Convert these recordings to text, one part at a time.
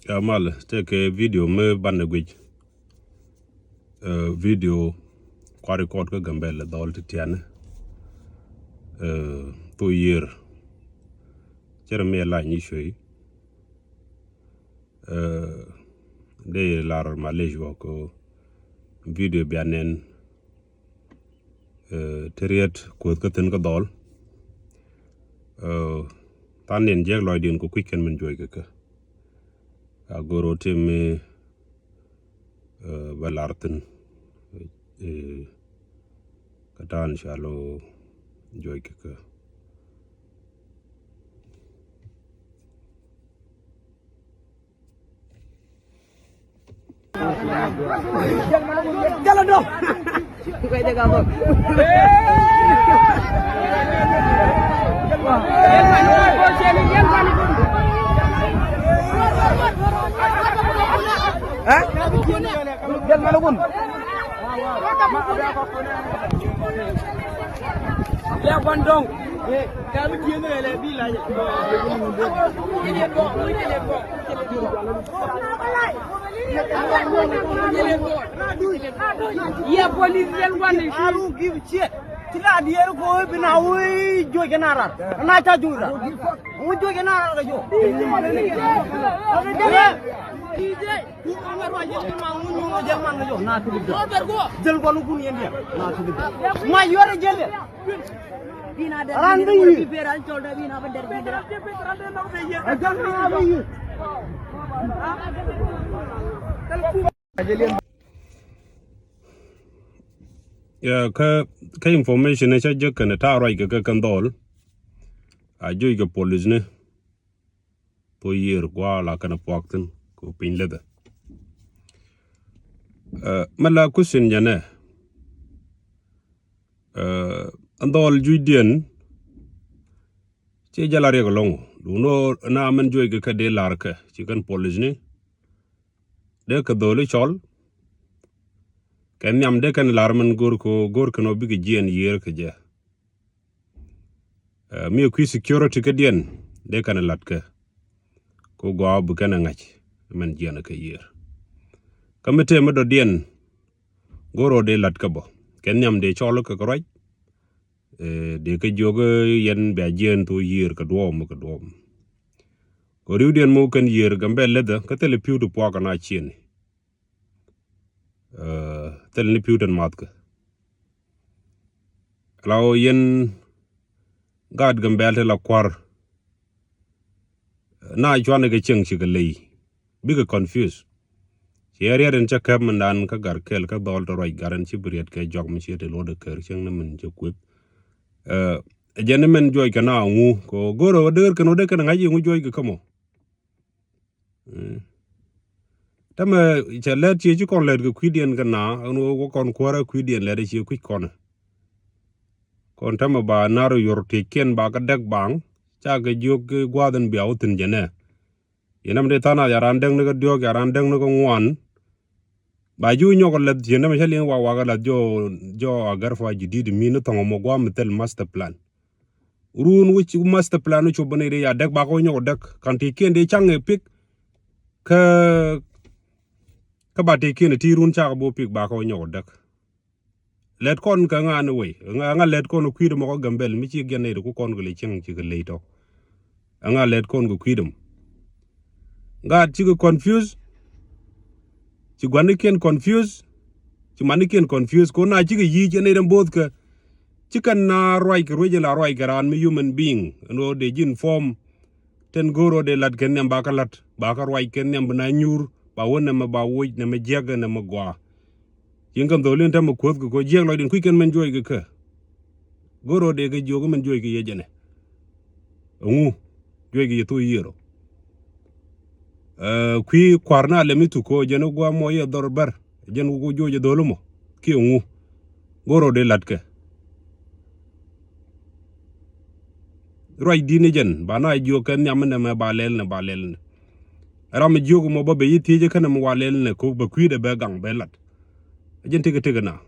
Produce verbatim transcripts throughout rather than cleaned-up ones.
Ya mal tëëkɛ video mi banɛ guic. Ɛ, video kua record kä Gambɛl dhɔl ti tiani. Ɛ, thok yiër. Cɛ rɛ mi ɛ la nyi cuey. Ɛ, dee lar malec wä kɛ video bia nɛn. Ɛ, ti riet kueth kä thin kä dhɔl. Ɛ, than niɛn jiɛk lɔcdiɛn kɛ kui̱c kɛn min juɔc kɛ kɛ. A goro ti mi, ɛ, bɛ lar thin. Ɛ, kä than calo juɔc kɛ kɛ. Yeah, police, I don't give a shit. Ti la diɛɛr ko bi na wee juɔc kɛ na rar. Na ca juɔc rar. Wee juɔc kɛ na rar kɛ jɔ. Jɛl kɔn kun yɛn diɛ. Na tuki jɛl. Ma yɔrɛ jɛl diɛ. Ran bi yi. A jɛl na bi yi. Ya, kä, kä information ni ca jek kɛn ta̱a̱ ruac kɛ kɛ kɛn dhɔl. A juɔc kɛ police ni. Thok yiër gua̱a̱ la kɛn puak thin kɛ piny lethɛ. Ɛ, mɛ la question jɛ nɛ. Ɛ, ɛn dhɔl jucdiɛn. Ci jɛ la riɛk ɛlɔŋ. Duundɛ na mɛn juɔc kɛ kɛ dee lar kɛ. Ci kɛn police ni. Dee kɛ dholi cɔl. Kɛ nhiam dee kɛn lar mɛn go̱r kɛ ɣöö go̱r kɛn ɣöö bikɛ jiɛɛn yiër kɛ jɛ. Ɛ, mi kui̱ security kädiɛn dee kɛn lat kɛ. Kɛ gɔaa bi kɛn ŋa̱c mɛn jiɛɛn kɛ yiër. Kä mi tëë mi dɔ̱diɛn go̱r ɣöö dee lat kɛ bä. Kɛ nhiam dee cɔl kɛ kɛ ruac. Ɛ, dee kɛ jiök yɛn bia jiɛɛn thok yiër kɛ duɔ̱ɔ̱m kɛ duɔ̱ɔ̱m. Kɛ riwdiɛn muk kɛn yiër Gambɛl lethɛ kä thilɛ pi̱w ti puakä na ciëni. Ɛ, thilɛ ni pi̱w tin mathkɛ. La ɣöö yɛn gaat Gambɛl ti la kua̱r. Na cuanɛ kɛ cieŋ cikɛ ley. Bikɛ confuse. Ci ɛ riɛt in cä kɛp mindan kä gar kɛl kä dhɔl tɔ ruac gar in ci bi riɛt kɛ juak mi ci ti luɔt ɛ kɛr cieŋ ni min cɛ kueth. Ɛ, jɛn ni min juɔc kɛ na ŋu kɛ go̱r ɛ wä dee kɛn wä dee kɛn ŋa̱c iŋu juɔc kɛ kä mɔ. Ɛ. Tämɛ cɛ lɛt ciɛ ci kɔn lɛt kɛ kui̱diɛn kɛ na ɛn wä kɔn kuäärä kui̱diɛn lɛt ciɛ kui̱c kɔn. Kɔn tämɛ ba nar yor tieckiɛn ba kä däk baŋ ca kɛ jiök gua̱a̱th in bia wä thi̱n jɛ nɛ. Yɛn ɛmɛ dee tha̱a̱ŋ nath ya raan däk ni kä diɔ̱ɔ̱k ya raan däk ni kä ŋuan. Ba ji̱ wä nyɔk kɛ la̱th yɛn ɛmɛ cä liŋ wak wak kɛ la̱th jɔ, jɔ agɛr fa ji̱ di̱t mi ni thɔŋ ɛmɔ gua̱a̱m mi thil master plan. Run wä ci master plan wä cop bä ni dee ya däk ba kɛ wä nyɔk kɛ däk ka̱n tieckiɛn dee caŋ ɛ pik. Kä, kä ba tieckiɛn ti run cakɛ bä pik ba kɛ wä nyɔk kɛ däk. Lɛt kɔn kɛ ŋa ni wei ŋa, ŋa lɛt kɔn kui̱dɛ mɔ kä Gambɛl mi ci giɛn nɛy ti ku kɔn kɛ lɛ cieŋ ci kɛ ley tɔ. Ŋa lɛt kɔn kɛ kui̱dɛ mɔ. Ŋa ci kɛ confuse. Ci gua̱nikiɛn confuse. Ci manikiɛn confuse kɔn na ci kɛ yic ɛn nɛy dɛm bo̱o̱th kɛ. Ci kɛn na ruac kɛ ruec in la ruac kɛ raan mi human being ɛn ɣöö dee ji̱ inform. Tin go̱o̱r ɣöö dee la̱t kɛ nhiam ba kä la̱t ba kä ruac kɛ nhiam bi na nyuur ba wä nɛmɛ ba woc nɛmɛ jiäk nɛmɛ gɔaa. Cieŋ kɛn dholi in tɛmɛ kuäth kɛ ko̱ jiäk lɔcdin kui̱c kɛn mɛn juɔc kɛ kä. Go̱o̱r ɣöö dee kɛ jiök mɛn juɔc kɛ yɛ jɛnɛ. Ɛŋu juɔc kɛ yɛ thok yiër ɔ. Ɛ, kui̱ kua̱r na lɛm i̱ thuk ko̱ jɛn i̱ gua̱a̱m mɔ yɛ dhɔr bär. Jɛn wä ku juɔc ɛ dholi mɔ kiɛ ŋu. Go̱r rɔ dee la̱tkɛ. Ruac di̱t ni jɛn ba na jiök kɛ nhiam ni nɛmɛ ba lɛl ni ba lɛl ni. Ram mi jiök mɔ bä ben yi thiec kä nɛmɛ wa lɛl ni kok bɛ kui̱dɛ bɛ gaŋ bɛ lat. Jɛn tikɛ tikɛ na.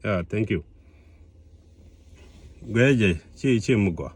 Yeah, thank you. Guɛ jɛ ci ci mi gɔaa.